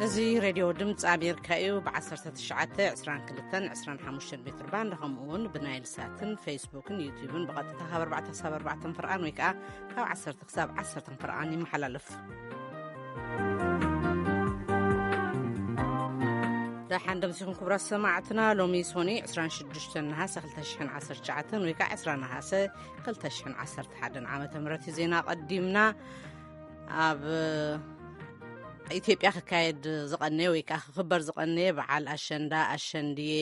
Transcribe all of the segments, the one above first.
እዚ ሬድዮ ድምፂ ኣሜሪካ እዩ። ብ19፣ 22፣ 25 ሜትር ባንድ፣ ከምኡ እውን ብናይል ሳትን ፌስቡክን ዩቲዩብን ብቐጥታ ካብ ኣርባዕተ ክሳብ ኣርባዕተ ፍርቓን ወይ ከዓ ካብ ዓሰርተ ክሳብ ዓሰርተ ፍርቓን ይመሓላለፍ። ደሓን ደምሲኹም ክቡራት ሰማዕትና። ሎሚ ሶኒ 26 ነሃሰ 2019 ወይ ከዓ 20 ነሃሰ 2011 ዓመተ ምህረት እዩ። ዜና ቀዲምና። ኣብ ኢትዮጵያ ክካየድ ዝቐነየ ወይ ከዓ ክኽበር ዝቐነየ በዓል ኣሸንዳ፣ ኣሸንድየ፣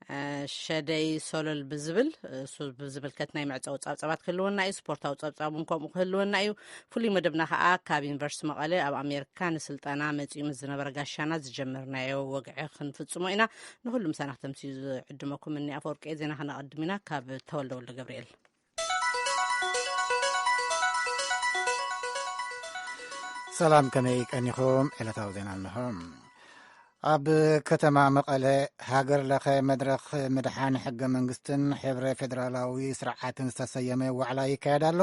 እ፣ ሸደይ፣ ሶለል ብዝብል፣ እሱ ብዝምልከት ናይ መዕጸዊ ጸብጻባት ክህልወና እዩ። ስፖርታዊ ጸብጻብ እውን ከምኡ ክህልወና እዩ። ፍሉይ መደብና ከዓ ካብ ዩኒቨርሲቲ መቐለ ኣብ ኣሜሪካ ንስልጠና መጺኡ ምስ ዝነበረ ጋሻና ዝጀመርናዮ ወግዒ ክንፍጽሞ ኢና። ንኹሉ ምሳና ክተምስዩ ዝዕድመኩም እኒ ኣፈወርቂ። ዜና ከነቐድም ኢና ካብ ተወልደ ወልደ ገብርኤል። ሰላም፣ ከመይ ቀኒኹም? ዕለታዊ ዜና እንሆ። ኣብ ከተማ መቐለ ሃገር ለኸ መድረኽ ምድሓን ሕገ መንግስትን ሕብረ ፌደራላዊ ስርዓትን ዝተሰየመ ዋዕላ ይካየድ ኣሎ።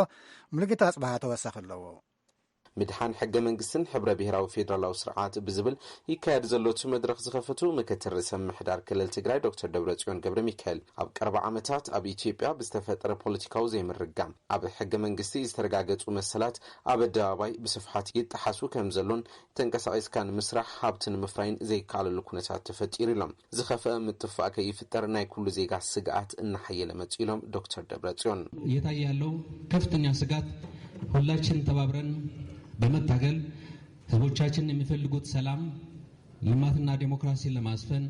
ሙሉጌታ ኣጽብሃ ተወሳኺ ኣለዎ። ምድሓን ሕገ መንግስትን ሕብረ ብሔራዊ ፌደራላዊ ስርዓት ብዝብል ይካየድ ዘሎ እቲ መድረኽ ዝኸፈቱ ምክትል ርእሰ ምምሕዳር ክልል ትግራይ ዶክተር ደብረጽዮን ገብረ ሚካኤል፣ ኣብ ቀረባ ዓመታት ኣብ ኢትዮጵያ ብዝተፈጠረ ፖለቲካዊ ዘይምርግጋም ኣብ ሕገ መንግስቲ ዝተረጋገጹ መሰላት ኣብ ኣደባባይ ብስፍሓት ይጠሓሱ ከም ዘሎን ተንቀሳቒስካ ንምስራሕ ሃብቲ ንምፍራይን ዘይከኣለሉ ኩነታት ተፈጢሩ ኢሎም። ዝኸፍአ ምጥፋእ ከይፍጠር ናይ ኩሉ ዜጋ ስግኣት እናሓየለ መጺኡ ኢሎም ዶክተር ደብረጽዮን። እየታየ ያለው ከፍተኛ ስጋት ሁላችን ተባብረን በመታገል ህዝቦቻችን የሚፈልጉት ሰላም፣ ልማትና ዴሞክራሲን ለማስፈን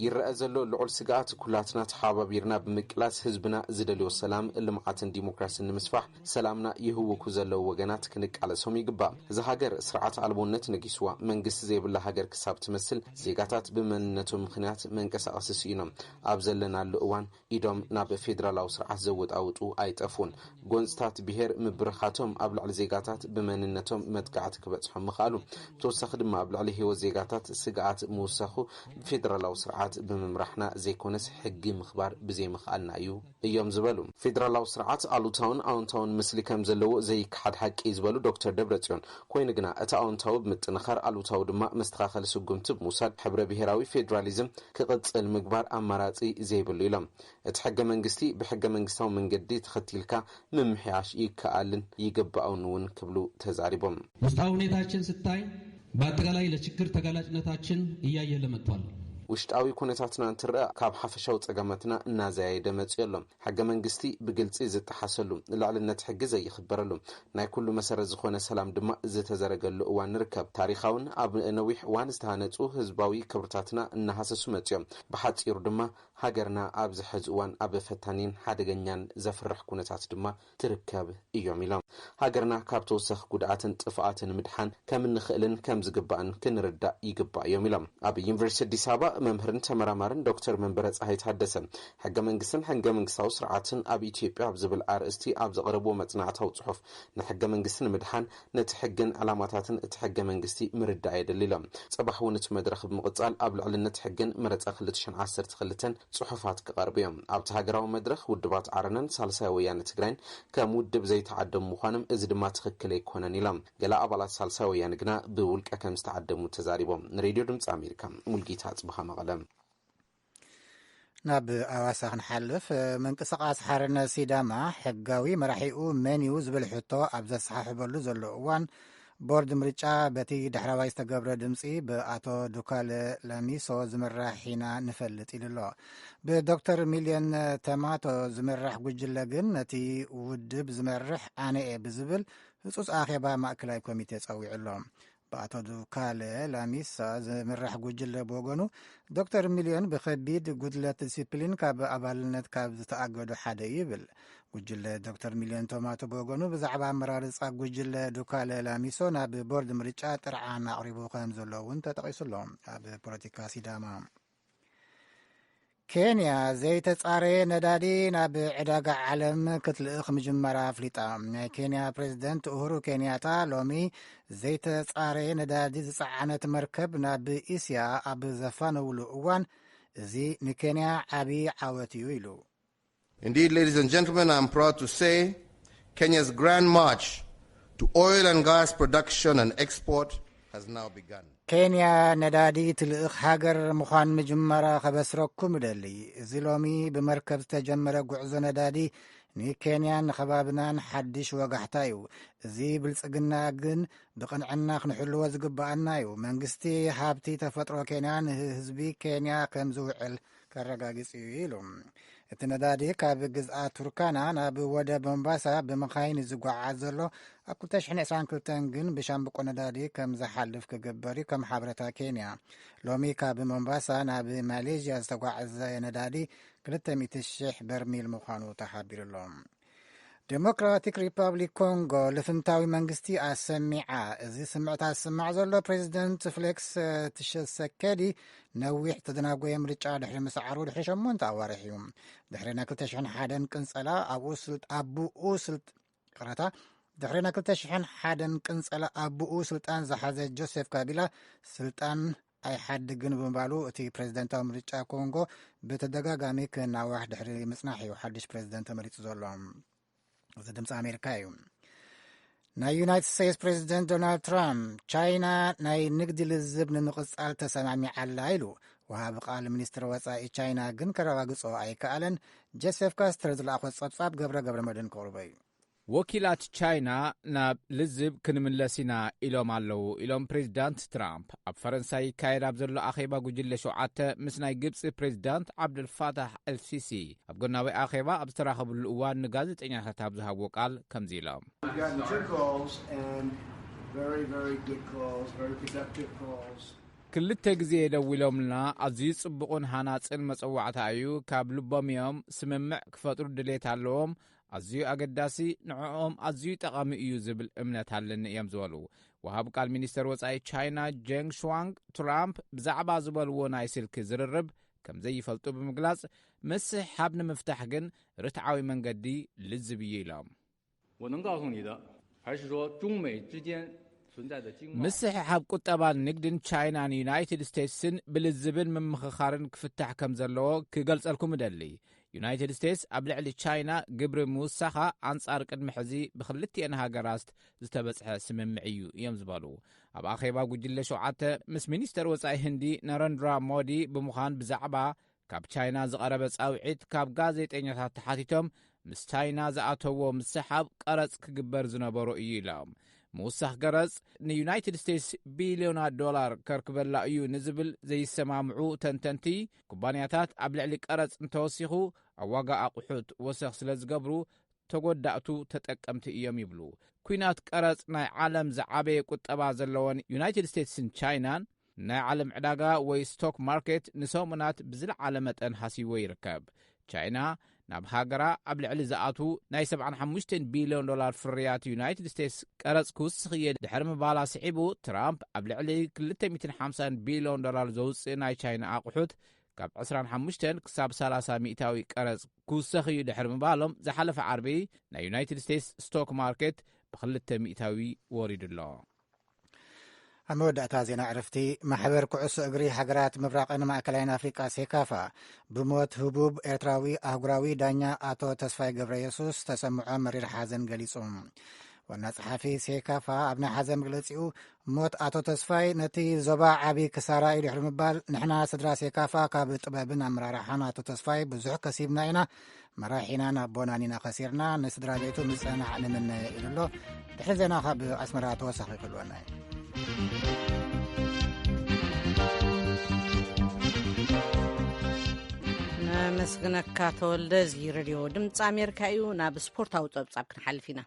ይረአ ዘሎ ልዑል ስግኣት ኩላትና ተሓባቢርና ብምቅላስ ህዝብና ዝደልዮ ሰላም፣ ልምዓትን ዲሞክራሲን ንምስፋሕ ሰላምና ይህውኩ ዘለዉ ወገናት ክንቃለሶም ይግባእ። እዛ ሃገር ስርዓት ኣልቦነት ነጊስዋ መንግስቲ ዘይብላ ሃገር ክሳብ ትመስል ዜጋታት ብመንነቶም ምኽንያት መንቀሳቐሲ ስኢኖም ኣብ ዘለናሉ እዋን ኢዶም ናብ ፌደራላዊ ስርዓት ዘወጣውጡ ኣይጠፉን። ጎንፅታት ብሄር ምብርኻቶም ኣብ ልዕሊ ዜጋታት ብመንነቶም መጥቃዕቲ ክበፅሖም ምኽኣሉ። ብተወሳኺ ድማ ኣብ ልዕሊ ህይወት ዜጋታት ስግኣት ምውሳኹ ብፌደራላዊ ስርዓት ብምምራሕና ዘይኮነስ ሕጊ ምኽባር ብዘይምኽኣልና እዩ እዮም ዝበሉ። ፌደራላዊ ስርዓት ኣሉታውን ኣዎንታውን ምስሊ ከም ዘለዎ ዘይከሓድ ሓቂ እዩ ዝበሉ ዶክተር ደብረጽዮን፣ ኮይኑ ግና እቲ ኣዎንታዊ ብምጥንኻር ኣሉታዊ ድማ መስተኻኸሊ ስጉምቲ ብምውሳድ ሕብረ ብሄራዊ ፌዴራሊዝም ክቕጽል ምግባር ኣማራጺ ዘይብሉ ኢሎም። እቲ ሕገ መንግስቲ ብሕገ መንግስታዊ መንገዲ ተኸቲልካ ምምሕያሽ ይከኣልን ይግባእን እውን ክብሉ ተዛሪቦም። ውስጣዊ ሁኔታችን ስታይ በአጠቃላይ ለችግር ተጋላጭነታችን እያየለ መጥቷል። ውሽጣዊ ኩነታትና እንትረኣ ካብ ሓፈሻዊ ጸገማትና እናዘያየደ መጺኡ ኣሎ። ሕገ መንግስቲ ብግልጺ ዝጠሓሰሉ፣ ልዕልነት ሕጊ ዘይኽበረሉ፣ ናይ ኩሉ መሰረት ዝኾነ ሰላም ድማ ዝተዘረገሉ እዋን ንርከብ። ታሪኻውን ኣብ ነዊሕ እዋን ዝተሃነጹ ህዝባዊ ክብርታትና እናሃሰሱ መጺኦም። ብሓጺሩ ድማ ሃገርና ኣብዚ ሕዚ እዋን ኣብ ፈታኒን ሓደገኛን ዘፍርሕ ኩነታት ድማ ትርከብ እዮም ኢሎም። ሃገርና ካብ ተወሳኺ ጉድኣትን ጥፍኣትን ምድሓን ከም እንኽእልን ከም ዝግባእን ክንርዳእ ይግባእ እዮም ኢሎም። ኣብ ዩኒቨርሲቲ ኣዲስ ኣበባ መምህርን ተመራማርን ዶክተር መንበረ ፀሃይ ታደሰ፣ ሕገ መንግስትን ሕገ መንግስታዊ ስርዓትን ኣብ ኢትዮጵያ ኣብ ዝብል ኣርእስቲ ኣብ ዘቕረብዎ መፅናዕታዊ ፅሑፍ፣ ንሕገ መንግስቲ ንምድሓን ነቲ ሕግን ዕላማታትን እቲ ሕገ መንግስቲ ምርዳእ የድሊ ኢሎም። ፅባሕ እውን እቲ መድረኽ ብምቕፃል ኣብ ልዕልነት ሕግን መረፃ ክልተ ሽሕን ዓሰርተ ክልተን ፅሑፋት ክቐርቡ እዮም። ኣብቲ ሃገራዊ መድረኽ ውድባት ዓረናን ሳልሳይ ወያነ ትግራይን ከም ውድብ ዘይተዓደሙ ምዃኖም፣ እዚ ድማ ትኽክል ኣይኮነን ኢሎም። ገለ ኣባላት ሳልሳይ ወያነ ግና ብውልቀ ከም ዝተዓደሙ ተዛሪቦም። ንሬድዮ ድምፂ ኣሜሪካ ሙልጌታ ኣፅብሃ መቐለ። ናብ ኣዋሳ ክንሓልፍ፣ ምንቅስቓስ ሓርነት ሲዳማ ሕጋዊ መራሒኡ መን እዩ ዝብል ሕቶ ኣብ ዘሰሓሕበሉ ዘሎ እዋን፣ ቦርድ ምርጫ በቲ ዳሕራዋይ ዝተገብረ ድምፂ ብኣቶ ዱካለ ላሚሶ ዝምራሕ ኢና ንፈልጥ ኢሉ ኣሎ። ብዶክተር ሚልዮን ተማቶ ዝምራሕ ጉጅለ ግን ነቲ ውድብ ዝመርሕ ኣነ እየ ብዝብል ህጹጽ ኣኼባ ማእከላይ ኮሚቴ ጸዊዑ ኣሎ። ብኣቶ ዱካለ ላሚሳ ዝምራሕ ጉጅለ ብወገኑ፣ ዶክተር ሚልዮን ብኸቢድ ጉድለት ዲሲፕሊን ካብ ኣባልነት ካብ ዝተኣገዱ ሓደ እዩ ይብል። ጉጅለ ዶክተር ሚልዮን ቶማቶ ብወገኑ፣ ብዛዕባ ኣመራርጻ ጉጅለ ዱካለ ላሚሶ ናብ ቦርድ ምርጫ ጥርዓን ኣቕሪቡ ከም ዘሎ እውን ተጠቒሱ ኣሎ። ኣብ ፖለቲካ ሲዳማ፣ ኬንያ ዘይተጻረየ ነዳዲ ናብ ዕዳጋ ዓለም ክትልእኽ ምጅመራ ኣፍሊጣ። ናይ ኬንያ ፕሬዝደንት ኡሁሩ ኬንያታ ሎሚ ዘይተጻረየ ነዳዲ ዝጸዓነት መርከብ ናብ እስያ ኣብ ዘፋነውሉ እዋን፣ እዚ ንኬንያ ዓቢ ዓወት እዩ ኢሉ። Indeed, ladies and gentlemen, I'm proud to say Kenya's grand march to oil and gas production and export has now begun. ኬንያ ነዳዲ ትልእኽ ሃገር ምዃን ምጅማራ ከበስረኩም እደሊ። እዚ ሎሚ ብመርከብ ዝተጀመረ ጉዕዞ ነዳዲ ንኬንያን ንኸባብናን ሓድሽ ወጋሕታ እዩ። እዚ ብልጽግና ግን ብቕንዕና ክንሕልዎ ዝግብኣና እዩ። መንግስቲ ሃብቲ ተፈጥሮ ኬንያ ንህዝቢ ኬንያ ከም ዝውዕል ከረጋግጽ እዩ ኢሉ። እቲ ነዳዲ ካብ ግዝኣት ቱርካና ናብ ወደብ ሞምባሳ ብመኻይን ዝጓዓዝ ዘሎ፣ ኣብ ክልተ ሽሕን ዕስራን ክልተን ግን ብሻምብቆ ነዳዲ ከም ዝሓልፍ ክግበር እዩ፣ ከም ሓበሬታ ኬንያ። ሎሚ ካብ ሞምባሳ ናብ ማሌዥያ ዝተጓዕዘ ነዳዲ ክልተ ሚእቲ ሽሕ በርሚል ምዃኑ ተሓቢሩ ኣሎ። ዴሞክራቲክ ሪፐብሊክ ኮንጎ ልፍንታዊ መንግስቲ ኣሰሚዓ። እዚ ስምዕታት ዝስማዕ ዘሎ ፕሬዚደንት ፍሌክስ ትሸሰኬዲ ነዊሕ ተደናጎየ ምርጫ ድሕሪ ምስዓሩ ድሕሪ ሸሞንተ ኣዋርሕ እዩ። ድሕሪ ናይ ክልተ ሽሕን ሓደን ቅንጸላ ኣብኡ ስልጥ-፣ ኣቡኡ ስልጥ-፣ ይቕረታ፣ ድሕሪ ናይ ክልተ ሽሕን ሓደን ቅንጸላ ኣቡኡ ስልጣን ዝሓዘ ጆሴፍ ካቢላ ስልጣን ኣይሓድግን ብምባሉ እቲ ፕሬዚደንታዊ ምርጫ ኮንጎ ብተደጋጋሚ ክናዋሕ ድሕሪ ምጽናሕ እዩ ሓድሽ ፕሬዚደንት ተመሪጹ ዘሎ። እዚ ድምፂ ኣሜሪካ እዩ። ናይ ዩናይትድ ስቴትስ ፕሬዚደንት ዶናልድ ትራምፕ ቻይና ናይ ንግዲ ልዝብ ንምቕጻል ተሰማሚዓ ኣላ ኢሉ። ወሃቢ ቃል ሚኒስትር ወጻኢ ቻይና ግን ከረጋግጾ ኣይከኣለን። ጀሴፍ ካስተር ዝለኣኾ ጸብጻብ ገብረ ገብረ መድን ክቕርቦ እዩ። ወኪላት ቻይና ናብ ልዝብ ክንምለስ ኢና ኢሎም ኣለዉ ኢሎም ፕሬዚዳንት ትራምፕ። ኣብ ፈረንሳይ ይካየድ ኣብ ዘሎ ኣኼባ ጉጅለ ሸውዓተ ምስ ናይ ግብፂ ፕሬዚዳንት ዓብደልፋታሕ ኤልሲሲ ኣብ ጎናዊ ኣኼባ ኣብ ዝተራኸብሉ እዋን ንጋዜጠኛታት ኣብ ዝሃብዎ ቃል ከምዚ ኢሎም። We've gotten two calls and very, very good calls, very productive calls. ክልተ ግዜ ደዊሎምልና፣ ኣዝዩ ጽቡቕን ሃናጽን መጸዋዕታ እዩ። ካብ ልቦም እዮም። ስምምዕ ክፈጥሩ ድሌት ኣለዎም። ኣዝዩ ኣገዳሲ፣ ንዕኦም ኣዝዩ ጠቓሚ እዩ ዝብል እምነት ኣለኒ እዮም ዝበሉ። ወሃብ ቃል ሚኒስተር ወጻኢ ቻይና ጀንግ ሽዋንግ፣ ትራምፕ ብዛዕባ ዝበልዎ ናይ ስልኪ ዝርርብ ከም ዘይፈልጡ ብምግላጽ፣ ምስሕሓብ ንምፍታሕ ግን ርትዓዊ መንገዲ ልዝብ እዩ ኢሎም። 我能告诉你的，还是说中美之间存在的经贸 ምስሕሓብ ቁጠባን ንግድን ቻይናን ዩናይትድ ስቴትስን ብልዝብን ምምኽኻርን ክፍታሕ ከም ዘለዎ ክገልጸልኩም እደሊ። ዩናይትድ ስቴትስ ኣብ ልዕሊ ቻይና ግብሪ ምውሳኻ ኣንጻር ቅድሚ ሕዚ ብክልቲኤን ሃገራት ዝተበጽሐ ስምምዕ እዩ እዮም ዝበሉ። ኣብ ኣኼባ ጉጅለ ሸውዓተ ምስ ሚኒስተር ወጻኢ ህንዲ ነረንድራ ሞዲ ብምዃን ብዛዕባ ካብ ቻይና ዝቐረበ ጻውዒት ካብ ጋዜጠኛታት ተሓቲቶም፣ ምስ ቻይና ዝኣተዎ ምስሓብ ቀረጽ ክግበር ዝነበሮ እዩ ኢሎም። ምውሳኽ ቀረጽ ንዩናይትድ ስቴትስ ቢልዮናት ዶላር ከርክበላ እዩ ንዝብል ዘይሰማምዑ ተንተንቲ፣ ኩባንያታት ኣብ ልዕሊ ቀረጽ እንተወሲኹ ኣብ ዋጋ ኣቑሑት ወሰኽ ስለ ዝገብሩ ተጎዳእቱ ተጠቀምቲ እዮም ይብሉ። ኲናት ቀረጽ ናይ ዓለም ዝዓበየ ቁጠባ ዘለወን ዩናይትድ ስቴትስን ቻይናን ናይ ዓለም ዕዳጋ ወይ ስቶክ ማርኬት ንሰሙናት ብዝለዓለ መጠን ሃሲዎ ይርከብ። ቻይና ናብ ሃገራ ኣብ ልዕሊ ዝኣቱ ናይ ሰብዓን ሓሙሽተን ቢልዮን ዶላር ፍርያት ዩናይትድ ስቴትስ ቀረጽ ክውስኽ እየ ድሕሪ ምባላ ስዒቡ፣ ትራምፕ ኣብ ልዕሊ ክልተ ሚእትን ሓምሳን ቢልዮን ዶላር ዘውጽእ ናይ ቻይና ኣቑሑት ካብ ዕስራን ሓሙሽተን ክሳብ ሰላሳ ሚእታዊ ቀረጽ ክውሰኽ እዩ ድሕሪ ምባሎም፣ ዝሓለፈ ዓርቢ ናይ ዩናይትድ ስቴትስ ስቶክ ማርኬት ብክልተ ሚእታዊ ወሪዱ ኣሎ። ኣብ መወዳእታ ዜና ዕረፍቲ፣ ማሕበር ኩዕሶ እግሪ ሃገራት ምብራቕን ማእከላይን ኣፍሪቃ ሴካፋ ብሞት ህቡብ ኤርትራዊ ኣህጉራዊ ዳኛ ኣቶ ተስፋይ ገብረ የሱስ ተሰምዖ መሪር ሓዘን ገሊጹ። ዋና ጸሓፊ ሴካፋ ኣብ ናይ ሓዘን መግለጺኡ፣ ሞት ኣቶ ተስፋይ ነቲ ዞባ ዓቢ ክሳራ እዩ ድሕሪ ምባል፣ ንሕና ስድራ ሴካፋ ካብ ጥበብን ኣመራርሓን ኣቶ ተስፋይ ብዙሕ ከሲብና ኢና። መራሒናን ኣቦናን ኢና ከሲርና፣ ንስድራ ቤቱ ምጽንናዕ ንምነ ኢሉ ኣሎ። ድሕሪ ዜና ካብ ኣስመራ ተወሳኺ ክህልወና እዩ። ነመስግነካ ተወልደ። እዚ ሬድዮ ድምፂ ኣሜሪካ እዩ። ናብ ስፖርታዊ ፀብፃብ ክንሓልፍ ኢና።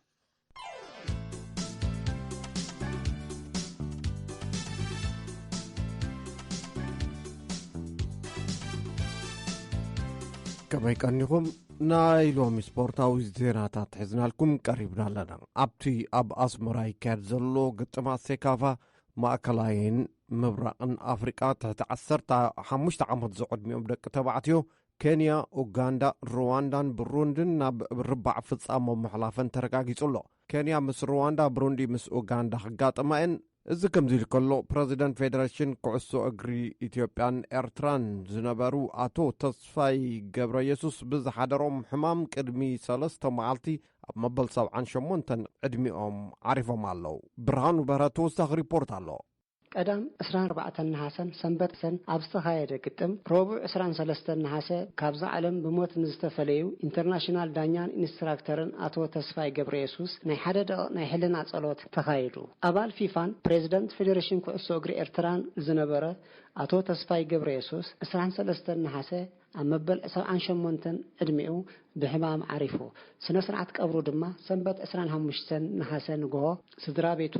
ከመይ ቀኒኹም? ናይ ሎሚ ስፖርታዊ ዜናታት ሒዝናልኩም ቀሪብና ኣለና። ኣብቲ ኣብ ኣስመራ ይካየድ ዘሎ ግጥማት ሴካፋ፣ ማእከላይን ምብራቕን ኣፍሪቃ ትሕቲ ዓሰርተ ሓሙሽተ ዓመት ዝዕድሚኦም ደቂ ተባዕትዮ ኬንያ፣ ኡጋንዳ፣ ሩዋንዳን ብሩንድን ናብ ርባዕ ፍጻሞ ምሕላፈን ተረጋጊጹ ኣሎ። ኬንያ ምስ ሩዋንዳ፣ ብሩንዲ ምስ ኡጋንዳ ክጋጠማ እየን። እዚ ከምዚ ኢሉ ከሎ፣ ፕረዚደንት ፌደሬሽን ኩዕሶ እግሪ ኢትዮጵያን ኤርትራን ዝነበሩ ኣቶ ተስፋይ ገብረ የሱስ ብዝሓደሮም ሕማም ቅድሚ ሰለስተ መዓልቲ ኣብ መበል ሰብዓን ሸሞንተን ዕድሚኦም ዓሪፎም ኣለዉ። ብርሃኑ በርሀ ተወሳኺ ሪፖርት ኣሎ። ቀዳም ዕስራን ኣርባዕተን ነሓሰን ሰንበት ሰን ኣብ ዝተኻየደ ግጥም፣ ረቡዕ ዕስራን ሰለስተን ነሓሰ ካብዛ ዓለም ብሞት ንዝተፈለዩ ኢንተርናሽናል ዳኛን ኢንስትራክተርን ኣቶ ተስፋይ ገብረየሱስ ናይ ሓደ ደቂቕ ናይ ሕልና ጸሎት ተኻይዱ። ኣባል ፊፋን ፕሬዚደንት ፌዴሬሽን ኩዕሶ እግሪ ኤርትራን ዝነበረ ኣቶ ተስፋይ ገብረየሱስ ዕስራን ሰለስተን ነሓሰ ኣብ መበል ሰብዓን ሸሞንተን ዕድሚኡ ብሕማም ዓሪፉ። ስነ ስርዓት ቀብሩ ድማ ሰንበት ዕስራን ሓሙሽተን ነሓሰ ንግሆ ስድራ ቤቱ፣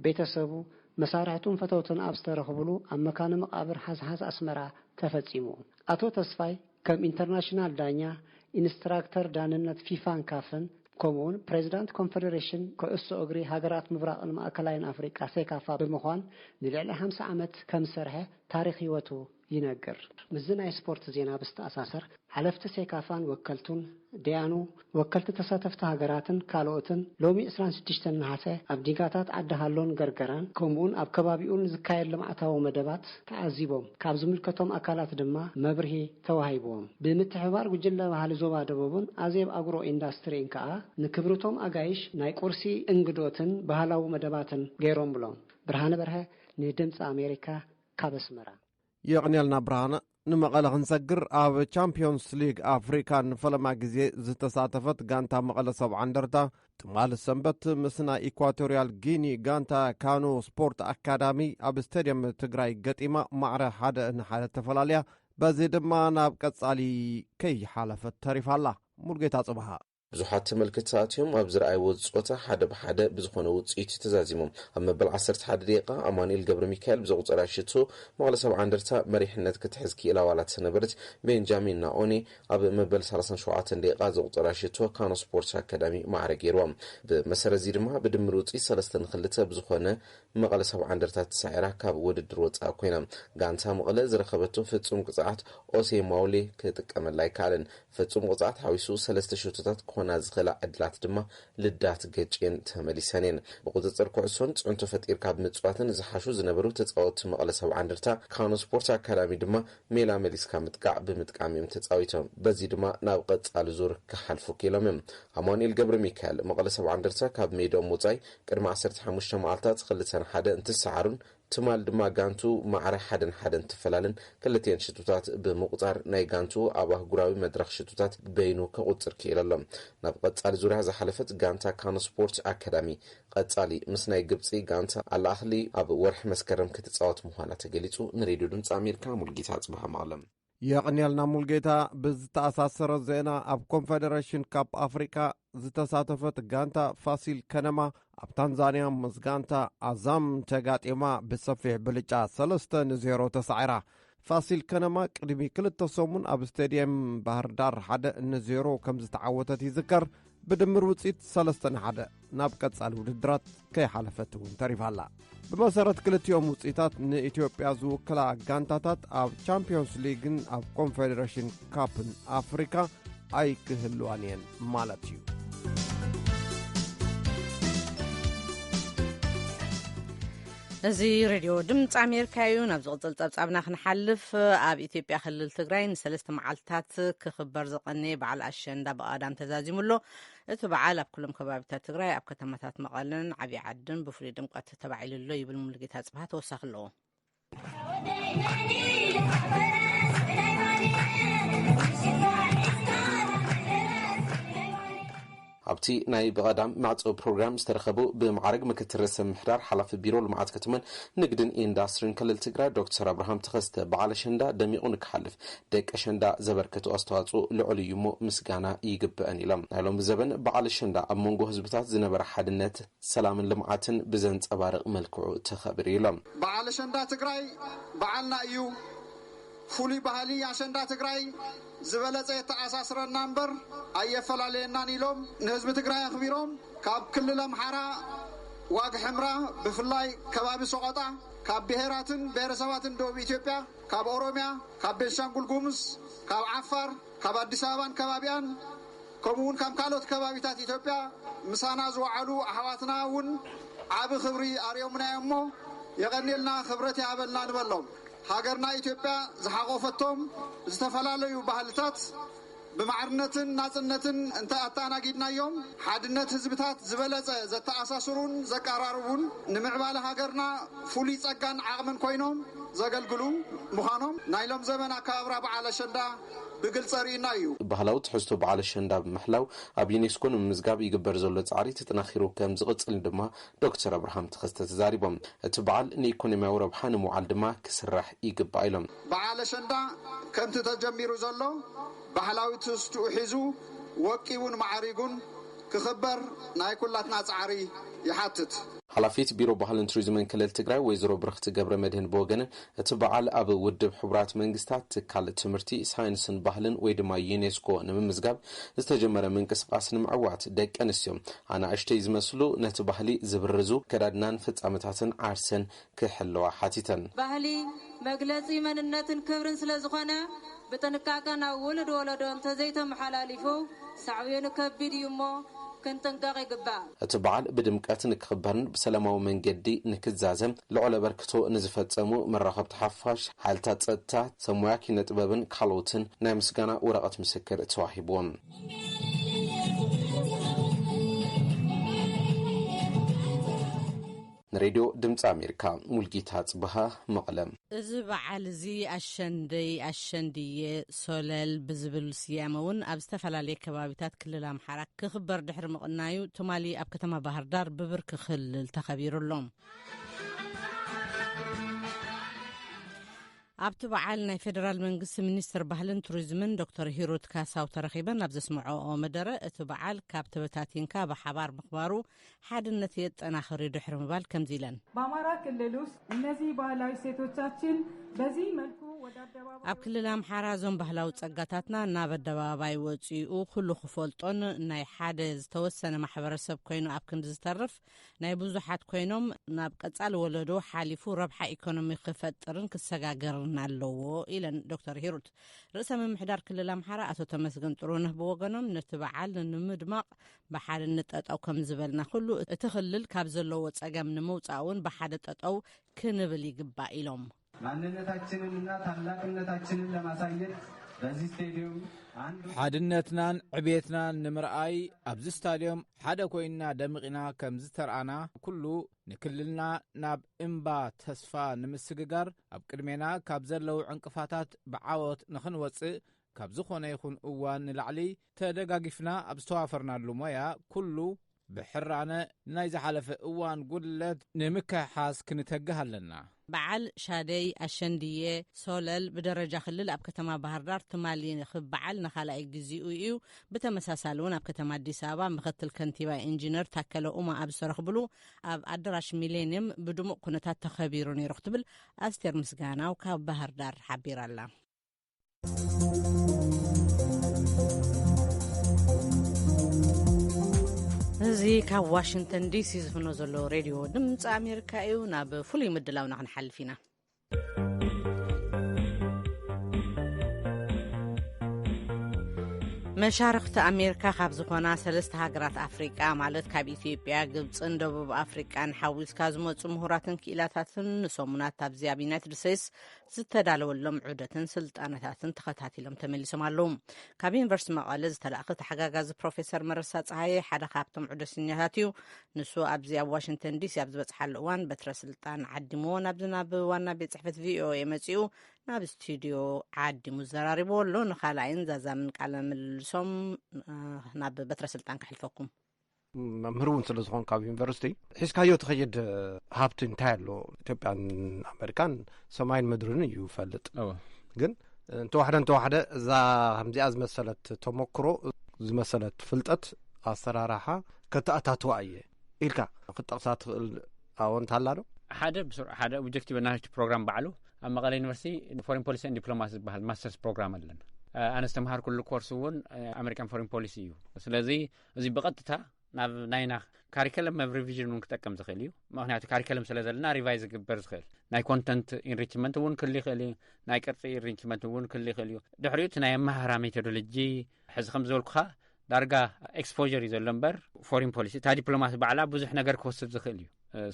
ቤተሰቡ፣ መሳርሕቱን ፈተውትን ኣብ ዝተረኽብሉ ኣብ መካነ መቓብር ሓዝሓዝ ኣስመራ ተፈጺሙ። ኣቶ ተስፋይ ከም ኢንተርናሽናል ዳኛ፣ ኢንስትራክተር ዳንነት ፊፋን ካፍን፣ ከምኡውን ፕሬዚዳንት ኮንፈደሬሽን ኩዕሶ እግሪ ሃገራት ምብራቕን ማእከላይን ኣፍሪቃ ሴካፋ ብምዃን ንልዕሊ ሓምሳ ዓመት ከም ዝሰርሐ ታሪኽ ህይወቱ ይነግር። ምስዚ ናይ ስፖርት ዜና ብዝተኣሳሰር፣ ሓለፍቲ ሴካፋን ወከልቱን፣ ደያኑ፣ ወከልቲ ተሳተፍቲ ሃገራትን ካልኦትን ሎሚ ዕስራን ሽዱሽተን ነሓሰ ኣብ ዲጋታት ዓዲ ሃሎን ገርገራን ከምኡውን ኣብ ከባቢኡን ዝካየድ ልምዓታዊ መደባት ተዓዚቦም። ካብ ዝምልከቶም ኣካላት ድማ መብርሂ ተዋሂብዎም። ብምትሕብባር ጉጅለ ባህሊ ዞባ ደቡብን ኣዜብ ኣግሮ ኢንዳስትሪን ከኣ ንክብርቶም ኣጋይሽ ናይ ቁርሲ እንግዶትን ባህላዊ መደባትን ገይሮምሎም። ብርሃነ በርሀ ንድምፂ ኣሜሪካ ካብ ኣስመራ። የቕንየልና ብርሃነ። ንመቐለ ክንሰግር፣ ኣብ ቻምፒዮንስ ሊግ ኣፍሪካ ንፈለማ ግዜ ዝተሳተፈት ጋንታ መቐለ ሰብዓ እንደርታ ትማሊ ሰንበት ምስ ናይ ኢኳቶርያል ጊኒ ጋንታ ካኖ ስፖርት ኣካዳሚ ኣብ ስቴድየም ትግራይ ገጢማ ማዕረ ሓደ ንሓደ ተፈላልያ፣ በዚ ድማ ናብ ቀጻሊ ከይሓለፈት ተሪፋ ኣላ። ሙሉጌታ ጽብሃ። ብዙሓት ተመልከትቲ ኣትዮም ኣብ ዝረኣይዎ ጾታ ሓደ ብሓደ ብዝኾነ ውጽኢት እዩ ተዛዚሞም። ኣብ መበል ዓሰርተ ሓደ ደቂቓ ኣማኑኤል ገብረ ሚካኤል ብዘቑጸራ ሽቶ መቐለ ሰብዓ እንደርታ መሪሕነት ክትሕዝ ክኢላ ዋላ ተሰነበረት፣ ቤንጃሚን ናኦኔ ኣብ መበል ሰላሳን ሸውዓተን ደቂቓ ዘቑጸራ ሽቶ ካኖ ስፖርት ኣካዳሚ ማዕረ ገይርዋ። ብመሰረት እዚ ድማ ብድምር ውጽኢት ሰለስተ ንክልተ ብዝኾነ መቐለ ሰብዓ እንደርታ ተሳዒራ ካብ ውድድር ወጻኢ ኮይና። ጋንታ መቐለ ዝረኸበቶ ፍጹም ቅጽዓት ኦሴ ማውሌ ክጥቀመላ ኣይከኣለን። ፍጹም ቅጽዓት ሓዊሱ ሰለስተ ሸቶታት ክኾና ዝኽእላ ዕድላት ድማ ልዳት ገጭየን ተመሊሰን እየን። ብቁጽጽር ኩዕሶን ጽዕንቶ ፈጢርካ ብምጽዋትን ዝሓሹ ዝነበሩ ተጻወትቲ መቐለ ሰብዓ እንደርታ ካኖ ስፖርት ኣካዳሚ ድማ ሜላ መሊስካ ምጥቃዕ ብምጥቃም እዮም ተጻዊቶም። በዚ ድማ ናብ ቀጻሊ ዙር ክሓልፉ ክኢሎም እዮም። ኣማኑኤል ገብረ ሚካኤል መቐለ ሰብዓ እንደርታ ካብ ሜዳኦም ምውጻይ ቅድሚ ዓሰርተ ሓሙሽተ መዓልታት ክልተ ንሓደ እንትሰዓሩን ትማል ድማ ጋንቱ ማዕረ ሓደ ንሓደ እንትፈላለን ክልቲኤን ሽቶታት ብምቑጻር ናይ ጋንቱ ኣብ ኣህጉራዊ መድረኽ ሽቶታት በይኑ ከቑጽር ክኢሉ ኣሎ። ናብ ቀጻሊ ዙርያ ዝሓለፈት ጋንታ ካኖ ስፖርት ኣካዳሚ ቀጻሊ ምስ ናይ ግብጺ ጋንታ ኣልኣህሊ ኣብ ወርሒ መስከረም ክትጻወት ምዃና ተገሊጹ። ንሬድዮ ድምጺ ኣሜሪካ ሙልጌታ ጽባህ መቐለ። የቕንየልና ሙልጌታ። ብዝተኣሳሰረ ዜና፣ ኣብ ኮንፌደሬሽን ካፕ ኣፍሪቃ ዝተሳተፈት ጋንታ ፋሲል ከነማ ኣብ ታንዛንያ ምስ ጋንታ ኣዛም ተጋጢማ ብሰፊሕ ብልጫ ሰለስተ ንዜሮ ተሳዒራ። ፋሲል ከነማ ቅድሚ ክልተ ሰሙን ኣብ ስቴድየም ባህር ዳር ሓደ ንዜሮ ከም ዝተዓወተት ይዝከር። ብድምር ውፅኢት ሰለስተ ንሓደ ናብ ቀጻሊ ውድድራት ከይሓለፈት እውን ተሪፋ ኣላ። ብመሰረት ክልቲኦም ውፅኢታት ንኢትዮጵያ ዝውክላ ጋንታታት ኣብ ቻምፒዮንስ ሊግን ኣብ ኮንፌዴሬሽን ካፕን ኣፍሪካ ኣይክህልዋን እየን ማለት እዩ። እዚ ሬድዮ ድምፂ ኣሜሪካ እዩ። ናብ ዝቕፅል ፀብፃብና ክንሓልፍ፣ ኣብ ኢትዮጵያ ክልል ትግራይ ንሰለስተ መዓልትታት ክኽበር ዝቐነየ በዓል ኣሸንዳ ብቐዳም ተዛዚሙ ኣሎ። እቲ በዓል ኣብ ኩሎም ከባቢታት ትግራይ፣ ኣብ ከተማታት መቐለን ዓብዪ ዓድን ብፍሉይ ድምቀት ተባዒሉ ኣሎ ይብል ሙሉጌታ ጽብሃ ተወሳኺ ኣለዎ። ኣብቲ ናይ ብቐዳም መዕጸዊ ፕሮግራም ዝተረኸቡ ብማዕረግ ምክትል ርእሰ ምምሕዳር ሓላፊ ቢሮ ልምዓት ከተማን ንግድን ኢንዳስትሪን ክልል ትግራይ ዶክተር ኣብርሃም ተኸስተ በዓል ኣሸንዳ ደሚቑ ንክሓልፍ ደቂ ኣሸንዳ ዘበርከቱ ኣስተዋፅኦ ልዑል እዩ እሞ ምስጋና ይግበአን ኢሎም። ናይ ሎሚ ዘበን በዓል ኣሸንዳ ኣብ መንጎ ህዝብታት ዝነበረ ሓድነት፣ ሰላምን ልምዓትን ብዘንፀባርቕ መልክዑ ተኸቢሩ ኢሎም። በዓል ኣሸንዳ ትግራይ በዓልና እዩ። ፍሉይ ባህሊ ኣሸንዳ ትግራይ ዝበለፀ የተኣሳስረና እምበር ኣየፈላለየናን ኢሎም ንህዝቢ ትግራይ ኣኽቢሮም ካብ ክልል ኣምሓራ ዋግ ሕምራ ብፍላይ ከባቢ ሰቖጣ ካብ ብሄራትን ብሄረሰባትን ደቡብ ኢትዮጵያ ካብ ኦሮሚያ ካብ ቤንሻንጉል ጉሙዝ ካብ ዓፋር ካብ ኣዲስ ኣበባን ከባቢኣን ከምኡ እውን ካብ ካልኦት ከባቢታት ኢትዮጵያ ምሳና ዝወዓሉ ኣሕዋትና እውን ዓቢ ክብሪ ኣርዮምና እዮም እሞ የቐንየልና ክብረት ይሃበልና ንበሎም። ሃገርና ኢትዮጵያ ዝሓቖፈቶም ዝተፈላለዩ ባህልታት ብማዕርነትን ናጽነትን እንተ ኣተኣናጊድናዮም፣ ሓድነት ህዝብታት ዝበለጸ ዘተኣሳስሩን ዘቀራርቡን፣ ንምዕባለ ሃገርና ፍሉይ ጸጋን ዓቕምን ኮይኖም ዘገልግሉ ምዃኖም ናይ ሎም ዘመን ኣከባብራ በዓል ኣሸንዳ ብግልጸ ርኢና እዩ። ባህላዊ ትሕዝቶ በዓል ኣሸንዳ ብምሕላው ኣብ ዩኔስኮ ንምምዝጋብ ይግበር ዘሎ ጻዕሪ ተጠናኺሩ ከም ዝቕጽል ድማ ዶክተር ኣብርሃም ተኸስተ ተዛሪቦም። እቲ በዓል ንኢኮኖሚያዊ ረብሓ ንምውዓል ድማ ክስራሕ ይግባእ ኢሎም። በዓል ኣሸንዳ ከምቲ ተጀሚሩ ዘሎ ባህላዊ ትሕዝትኡ ሒዙ ወቂቡን ማዕሪጉን ክኽበር ናይ ኩላትና ጻዕሪ ይሓትት። ሓላፊት ቢሮ ባህልን ቱሪዝምን ክልል ትግራይ ወይዘሮ ብርኽቲ ገብረ መድህን ብወገነን እቲ በዓል ኣብ ውድብ ሕቡራት መንግስታት ትካል ትምህርቲ፣ ሳይንስን ባህልን ወይ ድማ ዩኔስኮ ንምምዝጋብ ዝተጀመረ ምንቅስቃስ ንምዕዋት ደቂ ኣንስትዮ ኣናእሽተይ ዝመስሉ ነቲ ባህሊ ዝብርዙ ከዳድናን ፍጻመታትን ዓርሰን ክሕለዋ ሓቲተን። ባህሊ መግለጺ መንነትን ክብርን ስለ ዝኾነ ብጥንቃቀ ናብ ውሉድ ወለዶ እንተዘይተመሓላሊፉ ሳዕቤኑ ከቢድ እዩ እሞ ክንጥንቀቕ ይግባእ። እቲ በዓል ብድምቀት ንክኽበርን ብሰላማዊ መንገዲ ንክዛዘም ልዑል ኣበርክቶ ንዝፈጸሙ መራኸብቲ ሓፋሽ፣ ሓይልታት ጸጥታ፣ ሰብ ሞያ ኪነ ጥበብን ካልኦትን ናይ ምስጋና ወረቐት ምስክር ተዋሂብዎም። ንሬድዮ ድምፂ ኣሜሪካ ሙልጌታ ጽበሃ መቐለ። እዚ በዓል እዚ ኣሸንደይ ኣሸንድየ ሶለል ብዝብል ስያመ እውን ኣብ ዝተፈላለየ ከባቢታት ክልል ኣምሓራ ክኽበር ድሕሪ ምቕናዩ ትማሊ ኣብ ከተማ ባህር ዳር ብብርኪ ክልል ተኸቢሩ ኣሎ። ኣብቲ በዓል ናይ ፌደራል መንግስቲ ሚኒስትር ባህልን ቱሪዝምን ዶክተር ሂሩት ካሳው ተረኺበን ኣብ ዘስምዐኦ መደረ እቲ በዓል ካብ ተበታቲንካ ብሓባር ምኽባሩ ሓድነት የጠናኽር እዩ ድሕሪ ምባል ከምዚ ኢለን። በአማራ ክልል ውስጥ እነዚህ ባህላዊ እሴቶቻችን በዚህ መልኩ ወደ አደባባይ ኣብ ክልል ኣምሓራ እዞም ባህላዊ ጸጋታትና ናብ ኣደባባይ ወጺኡ ኩሉ ክፈልጦን ናይ ሓደ ዝተወሰነ ማሕበረሰብ ኮይኑ ኣብ ክንዲ ዝተርፍ ናይ ብዙሓት ኮይኖም ናብ ቀጻሊ ወለዶ ሓሊፉ ረብሓ ኢኮኖሚ ክፈጥርን ክሰጋገርን ኣለዎ ኢለን ዶክተር ሂሩት። ርእሰ ምምሕዳር ክልል ኣምሓራ ኣቶ ተመስገን ጥሩነህ ብወገኖም ነቲ በዓል ንምድማቕ ብሓድነት ጠጠው ከም ዝበልና ኩሉ እቲ ክልል ካብ ዘለዎ ጸገም ንምውጻእ እውን ብሓደ ጠጠው ክንብል ይግባእ ኢሎም። ማንነታችንንና ታላቅነታችንን ለማሳየት በዚህ ስቴዲየም አንዱ ሓድነትናን ዕቤትናን ንምርኣይ ኣብዚ ስታድዮም ሓደ ኮይንና ደሚቕና ከም ዝተርኣና ኩሉ ንክልልና ናብ እምባ ተስፋ ንምስግጋር ኣብ ቅድሜና ካብ ዘለዉ ዕንቅፋታት ብዓወት ንኽንወጽእ ካብ ዝኾነ ይኹን እዋን ንላዕሊ ተደጋጊፍና ኣብ ዝተዋፈርናሉ ሞያ ኩሉ ብሕራነ ናይ ዝሓለፈ እዋን ጉድለት ንምክሕሓስ ክንተግህ ኣለና። በዓል ሻደይ ኣሸንድየ ሶለል ብደረጃ ክልል ኣብ ከተማ ባህርዳር ትማሊ ክበዓል ንኻልኣይ ግዚኡ እዩ። ብተመሳሳሊ እውን ኣብ ከተማ ኣዲስ ኣበባ ምክትል ከንቲባ ኢንጂነር ታከለ ኡማ ኣብ ዝተረኽብሉ ኣብ ኣደራሽ ሚሌንየም ብድሙቕ ኩነታት ተኸቢሩ ነይሩ ክትብል ኣስቴር ምስጋናው ካብ ባህርዳር ሓቢራ ኣላ። እዚ ካብ ዋሽንግተን ዲሲ ዝፍኖ ዘሎ ሬድዮ ድምፂ ኣሜሪካ እዩ። ናብ ፍሉይ ምድላውና ክንሓልፍ ኢና። መሻርክቲ ኣሜሪካ ካብ ዝኾና ሰለስተ ሃገራት ኣፍሪቃ ማለት ካብ ኢትዮጵያ፣ ግብፅን ደቡብ ኣፍሪቃን ሓዊስካ ዝመፁ ምሁራትን ክኢላታትን ንሰሙናት ኣብዚ ኣብ ዩናይትድ ስቴትስ ዝተዳለወሎም ዑደትን ስልጠናታትን ተኸታቲሎም ተመሊሶም ኣለዉ። ካብ ዩኒቨርሲቲ መቐለ ዝተላእኸ ተሓጋጋዚ ፕሮፌሰር መረሳ ፀሃየ ሓደ ካብቶም ዑደተኛታት እዩ። ንሱ ኣብዚ ኣብ ዋሽንግተን ዲሲ ኣብ ዝበፅሓሉ እዋን በትረ ስልጣን ዓዲምዎ ናብዚ ናብ ዋና ቤት ፅሕፈት ቪኦኤ መፂኡ ናብ ስቱዲዮ ዓዲሙ ዘራሪብዎ ኣሎ። ንኻልኣይን ዛዛምን ቃለ ምልልሶም ናብ በትረ ስልጣን ከሕልፈኩም። መምህር እውን ስለ ዝኾንካ ኣብ ዩኒቨርሲቲ ሒዝካዮ ትኸይድ ሃብቲ እንታይ ኣሎ? ኢትዮጵያን ኣሜሪካን ሰማይን ምድርን እዩ ይፈልጥ። ግን እንተዋሕደ እንተዋሕደ እዛ ከምዚኣ ዝመሰለት ተመክሮ ዝመሰለት ፍልጠት ኣሰራርሓ ከተኣታትዋ እየ ኢልካ ክትጠቕሳ ትኽእል ኣወንታ ኣላ ዶ? ሓደ ብስርዑ ሓደ ኦብጀክቲቭ ናሽቲ ፕሮግራም ባዕሉ ኣብ መቐለ ዩኒቨርሲቲ ፎሬን ፖሊሲ ን ዲፕሎማሲ ዝበሃል ማስተርስ ፕሮግራም ኣለና። ኣነ ዝተምሃርኩሉ ኮርስ እውን ኣሜሪካን ፎሬን ፖሊሲ እዩ። ስለዚ እዚ ብቐጥታ ናብ ናይና ካሪከለም ኣብ ሪቪዥን እውን ክጠቅም ዝኽእል እዩ። ምክንያቱ ካሪከለም ስለ ዘለና ሪቫይዝ ክግበር ዝኽእል ናይ ኮንተንት ኢንሪችመንት እውን ክል ይኽእል እዩ። ናይ ቅርፂ ኢንሪችመንት እውን ክል ይኽእል እዩ። ድሕሪኡ እቲ ናይ ኣመሃህራ ሜቶዶሎጂ ሕዚ ከም ዝበልኩኻ ዳርጋ ኤክስፖር እዩ ዘሎ እምበር ፎሪን ፖሊሲ እታ ዲፕሎማሲ ባዕላ ብዙሕ ነገር ክወስድ ዝኽእል እዩ።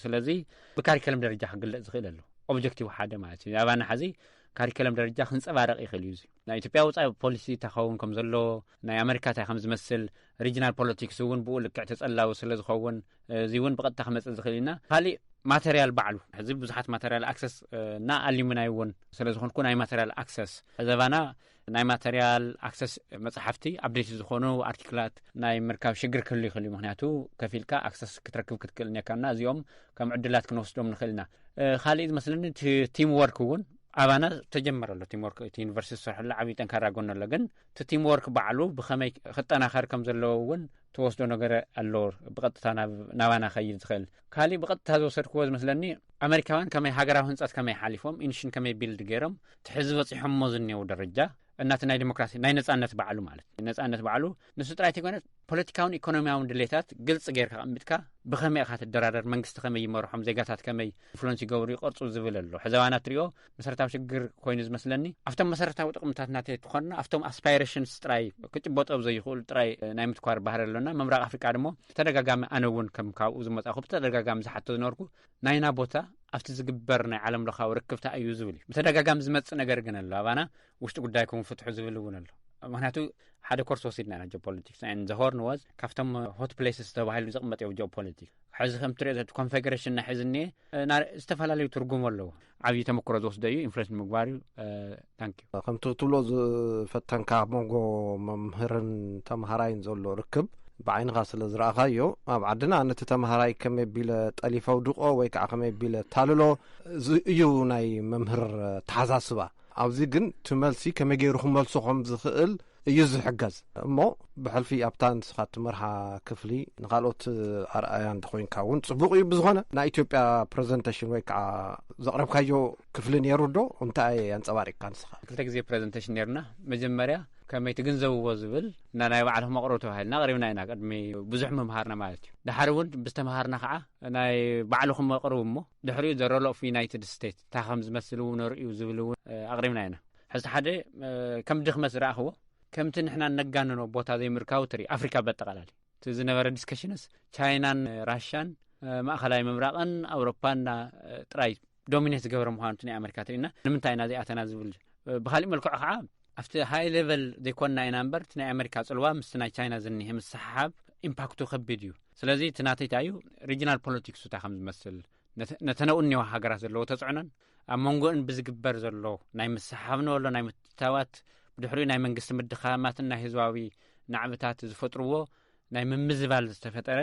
ስለዚ ብካሪከለም ደረጃ ክግለፅ ዝኽእል ኣሎ። ኦብጀክቲቭ ሓደ ማለት እዩ ኣባና ሓዚ ካሪከለም ደረጃ ክንጸባረቕ ይኽእል እዩ። እዚ ናይ ኢትዮጵያ ወጻኢ ፖሊሲ እንታይ ክኸውን ከም ዘለዎ፣ ናይ ኣመሪካ እንታይ ከም ዝመስል፣ ሪጅናል ፖለቲክስ እውን ብኡ ልክዕ ተጸላዊ ስለ ዝኸውን፣ እዚ እውን ብቐጥታ ክመጽእ ዝኽእል ኢና። ካሊእ ማተርያል ባዕሉ፣ ሕዚ ብዙሓት ማተርያል ኣክሰስ እና ኣሉሚናይ እውን ስለ ዝኾንኩ፣ ናይ ማተርያል ኣክሰስ ሕዘባና፣ ናይ ማተርያል ኣክሰስ፣ መጽሓፍቲ፣ ኣፕዴት ዝኾኑ ኣርቲክላት ናይ ምርካብ ሽግር ክህሉ ይኽእል እዩ። ምክንያቱ ከፊልካ ኣክሰስ ክትረክብ ክትክእል እኒካና፣ እዚኦም ከም ዕድላት ክንወስዶም ንኽእል ኢና። ካልእ ዝመስለኒ እቲ ቲም ወርክ እውን ኣባና ተጀመረ ኣሎ። ቲም ወርክ እቲ ዩኒቨርሲቲ ዝሰርሐሉ ዓብዪ ጠንካራ ጎኒ ኣሎ። ግን እቲ ቲም ወርክ ባዕሉ ብኸመይ ክጠናኸር ከም ዘለዎ እውን ተወስዶ ነገር ኣሎ፣ ብቐጥታ ናብ ናባና ኸይድ ዝኽእል። ካሊእ ብቐጥታ ዝወሰድክዎ ዝመስለኒ፣ ኣመሪካውያን ከመይ ሃገራዊ ህንጸት ከመይ ሓሊፎም፣ ኢንሽን ከመይ ቢልድ ገይሮም፣ እቲ ሕዚ በጺሖሞ ዝኒው ደረጃ እናቲ ናይ ዲሞክራሲ ናይ ነጻነት ባዕሉ ማለት ነጻነት ባዕሉ ንሱ ጥራይ ተይኮነ፣ ፖለቲካውን ኢኮኖሚያውን ድሌታት ግልጽ ጌርካ ኣቐሚጥካ፣ ብኸመይ ኢኻ ትደራደር፣ መንግስቲ ከመይ ይመርሖም፣ ዜጋታት ከመይ ኢንፍሉንስ ይገብሩ ይቐርጹ ዝብል ኣሎ። ሕዘባና ትሪኦ መሰረታዊ ሽግር ኮይኑ ዝመስለኒ፣ ኣብቶም መሰረታዊ ጥቕምታት ናተይ ትኾንና ኣብቶም ኣስፓይሬሽንስ ጥራይ ክጭበጦ ዘይኽእሉ ጥራይ ናይ ምትኳር ባህሪ ኣሎና። ምብራቕ ኣፍሪቃ ድማ ብተደጋጋሚ፣ ኣነ እውን ከም ካብኡ ዝመጻኹ ብተደጋጋሚ ዝሓቶ ዝነበርኩ፣ ናይና ቦታ ኣብቲ ዝግበር ናይ ዓለም ለኻዊ ርክብታ እዩ ዝብል እዩ። ብተደጋጋሚ ዝመጽእ ነገር ግን ኣሎ ኣባና፣ ውሽጢ ጉዳይኩም ፍትሑ ዝብል እውን ኣሎ። ምክንያቱ ሓደ ኮርስ ወሲድና ኢና ጂኦፖለቲክስ፣ and the Horn was ካብቶም ሆት ፕሌስስ ተባሂሉ ዝቕመጥ እዩ ጂኦፖለቲክስ። ሕዚ ከም ትሪኦ ዘት ኮንፌግሬሽን ናይ ሕዚ እኒኤ፣ እ፣ ና-፣ ዝተፈላለዩ ትርጉም ኣለዎ። ዓብዪ ተመክሮ ዝወስዶ እዩ፣ ኢንፍሉዌንስ ምግባር እዩ። ታንክ ዩ። ከምቲ ክትብሎ ዝፈተንካ ኣብ መንጎ መምህርን ተምሃራይን ዘሎ ርክብ ብዓይንኻ ስለ ዝረኣኻዮ፣ ኣብ ዓድና ነቲ ተምሃራይ ከመይ ቢለ ጠሊፈ ኣውድቆ ወይ ከዓ ከመይ ቢለ ታልሎ፣ እዚ እዩ ናይ መምህር ተሓሳስባ። ኣብዚ ግን እቲ መልሲ ከመይ ገይሩ ክመልሶ ከም ዝኽእል እዩ ዝሕገዝ። እሞ ብሕልፊ ኣብታ ንስኻ እትመርሓ ክፍሊ ንኻልኦት ኣርኣያ እንተኾይንካ እውን ጽቡቕ እዩ። ብዝኾነ ናይ ኢትዮጵያ ፕሬዘንቴሽን ወይ ከዓ ዘቕረብካዮ ክፍሊ ነይሩ ዶ? እንታይ ኣንጸባሪቕካ ንስኻ? ክልተ ግዜ ፕሬዘንቴሽን ነይርና። መጀመርያ ከመይ ትግንዘብዎ ዝብል እና ናይ ባዕልኹም ኣቕርቡ ተባሂልና ኣቕሪብና ኢና። ቅድሚ ብዙሕ ምምሃርና ማለት እዩ። ድሓር እውን ብዝተምሃርና ከዓ ናይ ባዕልኹም ኣቕርቡ እሞ ድሕሪኡ ዘ ሮል ኦፍ ዩናይትድ ስቴትስ እንታይ ከም ዝመስል እውን ነርእዩ ዝብል እውን፣ እ፣ ኣቕሪብና ኢና። ሕዚ ሓደ፣ እ፣ ከም ድኽመት ዝረኣኽዎ ከምቲ ንሕና ነጋንኖ ቦታ ዘይምርካቡ ትርኢ። ኣፍሪካ በጠቓላሊ እቲ ዝነበረ ዲስከሽንስ ቻይናን ራሻን፣ እ፣ ማእኸላይ ምብራቕን ኣውሮፓን እና፣ እ፣ ጥራይ ዶሚኔት ዝገብረ ምዃኑ እቲ ናይ ኣሜሪካ ትርኢና። ንምንታይ ኢና እዚኣተና ዝብል፣ እ፣ ብካሊእ መልክዑ ከዓ ኣብቲ ሃይ ሌቨል ዘይኮንና ኢና እምበር፣ እቲ ናይ ኣሜሪካ ጽልዋ ምስቲ ናይ ቻይና ዝኒሄ ምስሓብ ኢምፓክቱ ከቢድ እዩ። ስለዚ እቲ ናተይ እንታይ እዩ፣ ሪጅናል ፖለቲክሱ እንታይ ከም ዝመስል፣ ነተ-፣ ነተን ኣብኡ እኒዋ ሃገራት ዘለዎ ተጽዕኖን ኣብ መንጎእን ብዝግበር ዘሎ ናይ ምስሓብ ንበሎ ናይ ምትታዋት፣ ብድሕሪኡ ናይ መንግስቲ ምድኻማትን ናይ ህዝባዊ ናዕብታት ዝፈጥርዎ ናይ ምምዝባል ዝተፈጠረ፣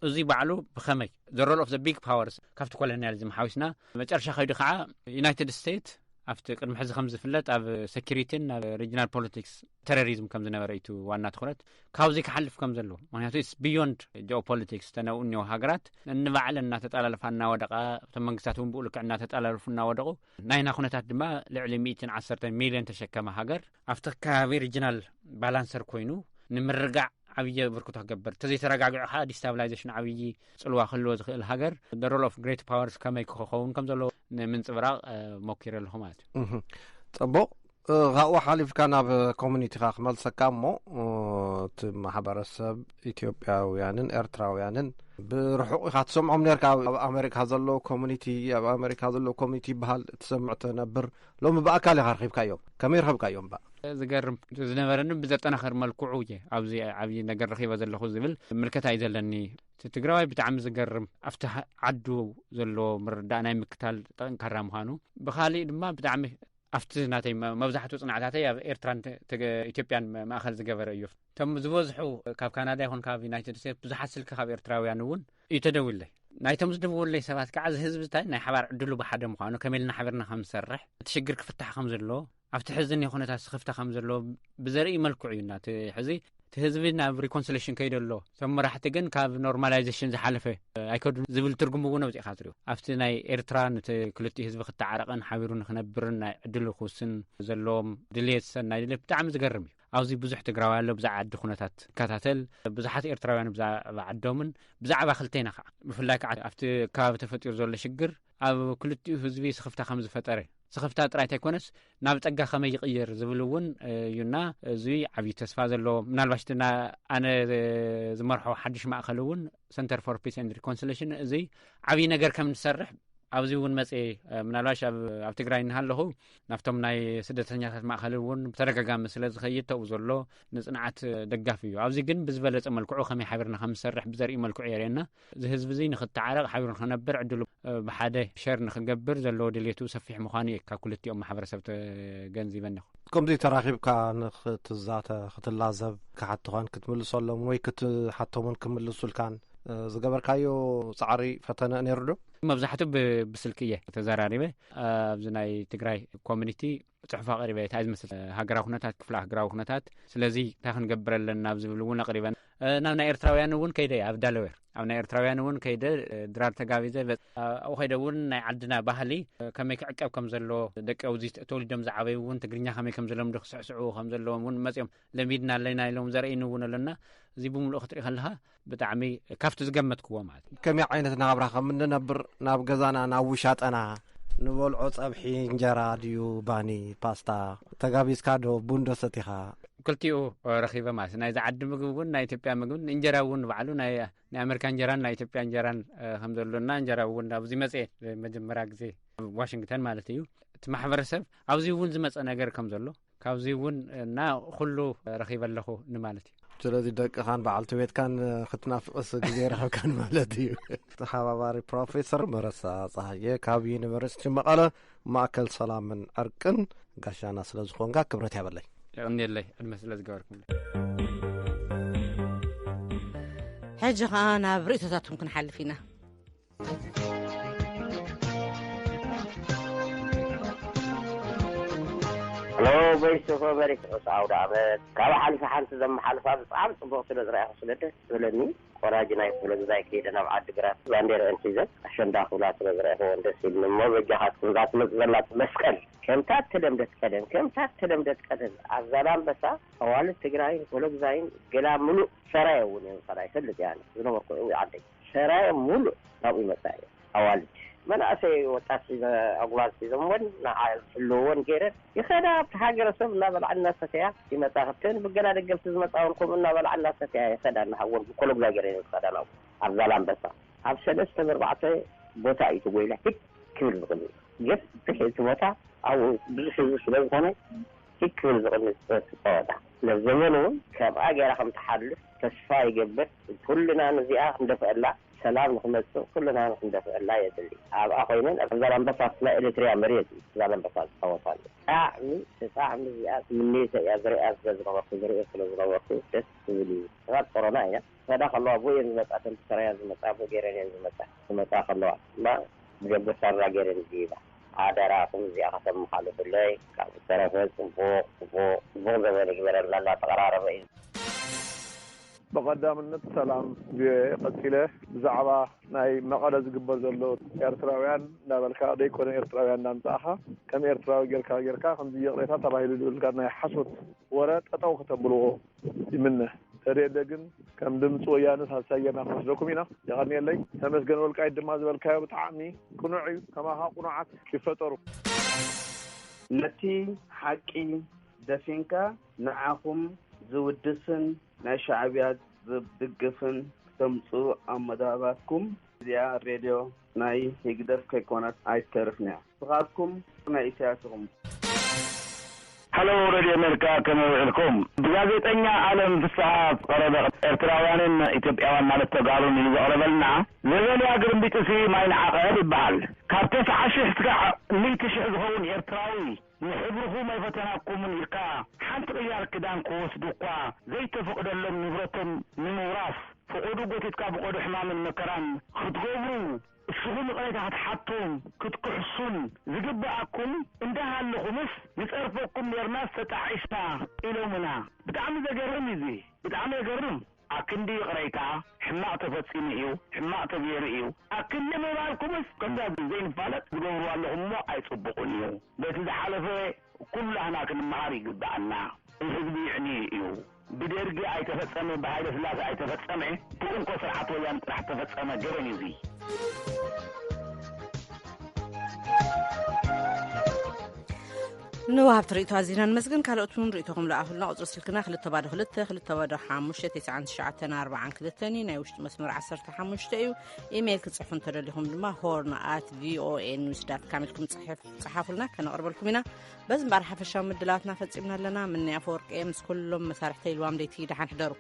እዚ ባዕሉ ብኸመይ፣ the role of the big powers፣ ካብቲ ኮሎኒያሊዝም ሓዊስና፣ መጨረሻ ከይዱ ከዓ ዩናይትድ ስቴትስ ኣብቲ ቅድሚ ሕዚ ከም ዝፍለጥ ኣብ ሴኪሪቲን ኣብ ሪጅናል ፖለቲክስ፣ ቴሮሪዝም ከም ዝነበረ እዩ ዋና ትኹረት። ካብዚ ክሓልፍ ከም ዘለዎ፣ ምክንያቱ it's beyond geopolitics፣ ተነኡ እኒኦ ሃገራት ነንባዕለን እናተጠላለፋ እናወደቓ፣ እቶም መንግስታት እውን ብኡ ልክዕ እናተጠላለፉ እናወደቑ፣ ናይና ኩነታት ድማ ልዕሊ ሚእትን ዓሰርተ ሚልዮን ተሸከመ ሃገር ኣብቲ ከባቢ ሪጅናል ባላንሰር ኮይኑ ንምርጋዕ ዓብዪ ብርክቶ ክገብር፣ ተዘይተረጋግዑ ከዓ ዲስታብላይዜሽን ዓብዪ ጽልዋ ክህልዎ ዝኽእል ሃገር፣ the role of great powers ከመይ ክኸውን ከም ዘለዎ ንምንጽብራቕ፣ እ፣ ሞኪረ ኣለኹ ማለት እዩ። እህ። ጽቡቕ። እ፣ ካብኡ ሓሊፍካ ናብ ኮሚኒቲኻ ክመልሰካ እሞ፣ እ፣ እቲ ማሕበረሰብ ኢትዮጵያውያንን ኤርትራውያንን ብርሑቕ ኢኻ ትሰምዖም ነርካ። ኣብ ኣሜሪካ ዘሎ ኮሚኒቲ፣ ኣብ ኣሜሪካ ዘሎ ኮሚኒቲ ይበሃል ትሰምዕ ትነብር። ሎሚ ብኣካል ኢኻ ረኺብካዮም። ከመይ ረኸብካዮም ባ? ዝገርም ዝነበረኒ ብዘጠናኸር መልክዑ እየ ኣብዚ ዓብዪ ነገር ረኺበ ዘለኹ ዝብል ምልከታ እዩ ዘለኒ። እቲ ትግራዋይ ብጣዕሚ ዝገርም፣ ኣብቲ ሃ-፣ ዓዱ ዘለዎ ምርዳእ ናይ ምክታል ጠንካራ ምዃኑ፣ ብኻሊእ ድማ ብጣዕሚ ኣብቲ ናተይ መ-፣ መብዛሕትኡ ጽንዓታተይ ኣብ ኤርትራን ተ-፣ ተገ-፣ ኢትዮጵያን መ-፣ ማእኸል ዝገበረ እዩ። እቶም ዝበዝሑ ካብ ካናዳ ይኹን ካብ ዩናይትድ ስቴትስ ብዙሓት ስልኪ ካብ ኤርትራውያን እውን እዩ ተደዊለይ። ናይቶም ዝደወለይ ሰባት ከዓ እዚ ህዝቢ እንታይ ናይ ሓባር ዕድሉ ብሓደ ምዃኑ፣ ከመይ ኢልና ሓቢርና ከም ዝሰርሕ፣ እቲ ሽግር ክፍታሕ ከም ዘለዎ፣ ኣብቲ ሕዚ ዝኒኦ ኩነታት ስኽፍታ ከም ዘለዎ ብዘርኢ መልክዑ እዩ። እና እቲ ሕዚ እቲ ህዝቢ ናብ ሪኮንሲሌሽን ከይደ ኣሎ፣ እቶም መራሕቲ ግን ካብ ኖርማላይዜሽን ዝሓለፈ ኣይከዱን ዝብል ትርጉም እውን ኣብዚእኻ ትሪኦ። ኣብቲ ናይ ኤርትራ ነቲ ክልቲኡ ህዝቢ ክተዓረቐን ሓቢሩ ንክነብርን ናይ ዕድሉ ክውስን ዘለዎም ድልየት፣ ሰናይ ድልየት ብጣዕሚ ዝገርም እዩ። ኣብዚ ብዙሕ ትግራዋይ ኣሎ፣ ብዛዕባ ዓዲ ኩነታት ይከታተል። ብዙሓት ኤርትራውያን ብዛዕባ ዓዶምን ብዛዕባ ክልቴና ከዓ፣ ብፍላይ ከዓ ኣብቲ ከባቢ ተፈጢሩ ዘሎ ሽግር ኣብ ክልቲኡ ህዝቢ ስኽፍታ ከም ዝፈጠረ፣ ስኽፍታ ጥራይ እንተይኮነስ ናብ ጸጋ ከመይ ይቕየር ዝብል እውን እዩና፣ እዚ ዓብዪ ተስፋ ዘለዎ። ምናልባሽ እቲ ና-፣ ኣነ ዝመርሖ ሓድሽ ማእከል እውን፣ ሰንተር ፎር ፒስ ኤንድ ሪኮንሲሌሽን፣ እዚ ዓብዪ ነገር ከም ንሰርሕ ኣብዚ እውን መጽየ፣ እ፣ ምናልባሽ ኣብ፣ ኣብ ትግራይ እናሃለኹ ናብቶም ናይ ስደተኛታት ማእኸል እውን ብተደጋጋሚ ስለ ዝኸይድ ተብኡ ዘሎ ንጽንዓት ደጋፊ እዩ። ኣብዚ ግን ብዝበለጸ መልክዑ ከመይ ሓቢርና ከም ንሰርሕ ብዘርኢ መልክዑ የርእየና። እዚ ህዝቢ እዚ ንኽተዓረቕ ሓቢሩ ንኽነብር ዕድሉ፣ እ፣ ብሓደ ሸር ንኽገብር ዘለዎ ድሌቱ ሰፊሕ ምዃኑ እዩ ካብ ክልቲኦም ማሕበረሰብ ተገንዚበ ኣለኹ። ከምዚ ተራኺብካ ንኽትዛተ፣ ክትላዘብ፣ ክሓትኻን ክትምልሰሎም ወይ ክትሓቶምን ክምልሱልካን፣ እ፣ ዝገበርካዮ ጻዕሪ ፈተነ ነይሩ ዶ? መብዛሕትኡ ብ-፣ ብስልኪ እየ ተዘራሪበ። ኣብዚ ናይ ትግራይ ኮሚኒቲ ጽሑፍ ኣቕሪበ። እንታይ ዝመስል ሃገራዊ ኩነታት፣ ክፍለ ሃገራዊ ኩነታት፣ ስለዚ እንታይ ክንገብር ኣለና ኣብ ዝብል እውን ኣቕሪበ። እ፣ ናብ ናይ ኤርትራውያን እውን ከይደ እየ፣ ኣብ ዳለዌር። ኣብ ናይ ኤርትራውያን እውን ከይደ፣ እ፣ ድራር ተጋቢዘ። በ-፣ ኣብኡ ከይደ እውን ናይ ዓድና ባህሊ፣ እ፣ ከመይ ክዕቀብ ከም ዘለዎ፣ ደቂ ኣብዚ ተወሊዶም ዝዓበዩ እውን ትግርኛ ከመይ ከም ዝለምዱ፣ ክስዕስዑ ከም ዘለዎም እውን መጺኦም ለሚድና ኣለና ኢሎም ዘርእይኒ እውን ኣለና። እዚ ብምሉኡ ክትርኢ ከለኻ ብጣዕሚ ካብቲ ዝገመትክዎ ማለት እዩ። ከመይ ዓይነት ናብራ ከም እንነብር፣ ናብ ገዛና፣ ናብ ውሻጠና፣ ንበልዖ ጸብሒ እንጀራ ድዩ ባኒ፣ ፓስታ፣ ተጋቢዝካ ዶ፣ ቡን ዶ ሰቲኻ? ክልቲኡ ረኺበ ማለት እዩ። ናይዚ ዓዲ ምግቢ እውን ናይ ኢትዮጵያ ምግብን እንጀራ እውን ባዕሉ ናይ፣ ናይ ኣሜሪካ እንጀራን ናይ ኢትዮጵያ እንጀራን፣ እ፣ ከም ዘሎና፣ እንጀራ እውን ኣብዚ መጽየ መጀመርያ ግዜ ኣብ ዋሽንግተን ማለት እዩ። እቲ ማሕበረሰብ ኣብዚ እውን ዝመጸ ነገር ከም ዘሎ ካብዚ እውን እና ኩሉ ረኺበ ኣለኹ ንማለት እዩ። ስለዚ ደቅኻን በዓልቲ ቤትካን ክትናፍቕስ ግዜ ረኸብካን ማለት እዩ። ተሓባባሪ ፕሮፌሰር መረሳ ጸሃየ ካብ ዩኒቨርሲቲ መቐለ ማእከል ሰላምን ዕርቅን ጋሻና ስለ ዝኾንካ ክብረት ያበለይ። የቐንየለይ ዕድመ ስለ ዝገበርኩም። ሕጂ ኸኣ ናብ ርእይቶታትኩም ክንሓልፍ ኢና። ሄሎ፣ ቮይስ ኦፍ ኣሜሪካ፣ ርሑስ ኣውደ ዓመት። ካብ ሓሊፋ ሓንቲ ዘመሓልፋ ብጣዕሚ ጽቡቕ ስለ ዝረኣኹ ስለ ደስ ዝብለኒ፣ ቆራጅ ናይ ክፍለ ግዛይ ከይደ ናብ ዓዲ ግራት ባንዴርአን ሒዘን ኣሸንዳ ክብላ ስለ ዝረኣኹወን ደስ ኢሉኒ። እሞ በጃኻትኩም እዛ ትመጽእ ዘላ መስቀል ከምታ እተለምደት ቀደም፣ ከምታ እተለምደት ቀደም ኣብ ዛላምበሳ ኣዋልድ ትግራይን ክፍለ ግዛይን ገላ ምሉእ ሰራየ እውን እዮም ዝኸዳ ይፈልጥ እየ ኣነ ዝነበርኩ እው ዓደይ። ሰራየ ሙሉእ ናብኡ ይመጻ እየ። ኣዋልድ መናእሰይ ወጣት ሒዘ ኣጉባዝ ሒዞምወን ንዓ ዝሕልውወን ገይረን ይኸዳ። ኣብቲ ሃገረሰብ እናበልዓ እናሰተያ ይመጻ። ክብተን ብገና ደገፍቲ ዝመጻ እውን ከምኡ እናበልዓ እናሰተያ ይኸዳ። እናሃወን ብኮለጉዛ ገይረን እየን ዝኸዳ ናብኡ። ኣብ ዛላምበሳ ኣብ ሰለስተ ብኣርባዕተ ቦታ እዩ ተጎይላ ሂድ ክብል ዝኽእል። ግን ብዙሕ እቲ ቦታ ኣብኡ ብዙሕ ህዝቢ ስለ ዝኾነ ሂድ ክብል ዝኽእል ጸወታ። ነዘመን እውን ከምኣ ገይራ ከም ትሓልፍ ተስፋ ይገብር። ኩልና ነዚኣ ክንደፍአላ፣ ሰላም ንኽመጽእ ኩልና ክንደፍአላ የድሊ። ኣብኣ ኮይነን ኣብ ዛላምበሳ ናይ ኤሪትሪያ መሬት እዩ ዛላምበሳ ዝጻወታሉ። ብጣዕሚ ብጣዕሚ እዚኣ ትምኒተይ እያ ዝሪኣ ስለ ዝነበርኩ ዝሪኦ ስለ ዝነበርኩ ደስ ትብል እዩ። ሰባት ኮሮና እያ ክኸዳ ከለዋ ብኡ እየን ዝመጻ፣ እተን ብሰራያ ዝመጻ ብኡ ገይረን እየን ዝመጻ ክመጻ ከለዋ እማ ብደገ ሳራ ገይረን ዝይባ። ሓደራኹም እዚኣ ከተመሓልፉለይ። ካብ ዝተረፈ ጽቡቕ ጽቡቕ ጽቡቕ ዘመን ይግበረልና። እናተቐራረበ እዩ። ብቐዳምነት ሰላም ቪኦኤ። ቀጺለ ብዛዕባ ናይ መቐለ ዝግበር ዘሎ ኤርትራውያን እናበልካ ደይኮነ ኤርትራውያን እናምጻእኻ ከም ኤርትራዊ ጌርካ ጌርካ ከምዚ ይቕሬታ ተባሂሉ ዝብል ጋር ናይ ሓሶት ወረ ጠጠው ከተብልዎ ይምነ። ተደየለ ግን ከም ድምፂ ወያነ ሳልሳይ ጌርና ክንወስደኩም ኢና። የቐንየለይ። ተመስገን ወልቃይት ድማ ዝበልካዮ ብጣዕሚ ቅኑዕ እዩ። ከማኻ ቅኑዓት ይፈጠሩ። ነቲ ሓቂ ደፊንካ ንዓኹም ዝውድስን ናይ ሻዕብያ ዝድግፍን ክተምፅኡ ኣብ መደባትኩም እዚኣ ሬድዮ ናይ ህግደፍ ከይኮነት ኣይትተርፍንያ። ንስኻትኩም ናይ ኢሳያስ ኢኹም። ሃሎ ሬድዮ ኣሜሪካ ከመይ ውዒልኩም? ብጋዜጠኛ ኣለም ፍስሃ ዝቐረበ ኤርትራውያንን ኢትዮጵያውያን ማለት ተጋሩን እዩ ዘቕረበልና። ዘበንያ ግርምቢጥሲ ማይ ንዓቐብ ይበሃል። ካብ ተስዓ ሽሕ እስካዕ ሚእቲ ሽሕ ዝኸውን ኤርትራዊ ንሕብርኹም ኣይፈተናኩምን ኢልካ ሓንቲ ቅያር ክዳን ክወስዱ እኳ ዘይተፈቕደሎም ንብረቶም ንምውራስ ፈቐዱ ጎቲትካ ብቐዱ ሕማምን መከራን ክትገብሩ እስኹም ይቕሬታ ክትሓቱን ክትክሕሱን ዝግበኣኩም እንዳሃለኹምስ ንጸርፈኩም ኔርናስ ተጣዒስና ኢሎምና። ብጣዕሚ ዘገርም እዩ እዚ። ብጣዕሚ የገርም። ኣክንዲ ይቕሬታ ሕማቕ ተፈጺሙ እዩ፣ ሕማቕ ተገይሩ እዩ ኣክንዲ ምባልኩምስ ከምዛ ዘይንፋለጥ ዝገብርዋ ኣለኹም እሞ ኣይጽቡቕን እዩ። በቲ ዝሓለፈ ኩላህና ክንመሃር ይግብኣና። ንህዝቢ ይዕንዩ እዩ። ብደርጊ ኣይተፈጸመ፣ ብሃይለ ስላሴ ኣይተፈጸመ፣ ብእንኮ ስርዓት ወያነ ጥራሕ ተፈጸመ ገበን እዩ እዚ። ንወሃብቲ ርእይቶ ኣዚና ንመስግን። ካልኦት እውን ርእይቶኹም ለኣኹልና። ቁጽሪ ስልክና ክልተ ባዶ ክልተ፣ ክልተ ባዶ ሓሙሽተ፣ ተስዓን ትሽዓተን ኣርባዓን ክልተን እዩ። ናይ ውሽጢ መስመር ዓሰርተ ሓሙሽተ እዩ። ኢሜይል ክትጽሕፉ እንተደሊኹም ድማ ሆርን ኣት ቪኦኤ ኒውስ ዳት ካም ኢልኩም ጽሕፍ-፣ ጽሓፉልና፣ ከነቕርበልኩም ኢና። በዚ እምበኣር ሓፈሻዊ ምድላዋትና ፈጺምና ኣለና። ምንያ ኣፈወርቂ እየ ምስ ኩሎም መሳርሕተይ ልዋም ለይቲ። ደሓን ሕደሩ።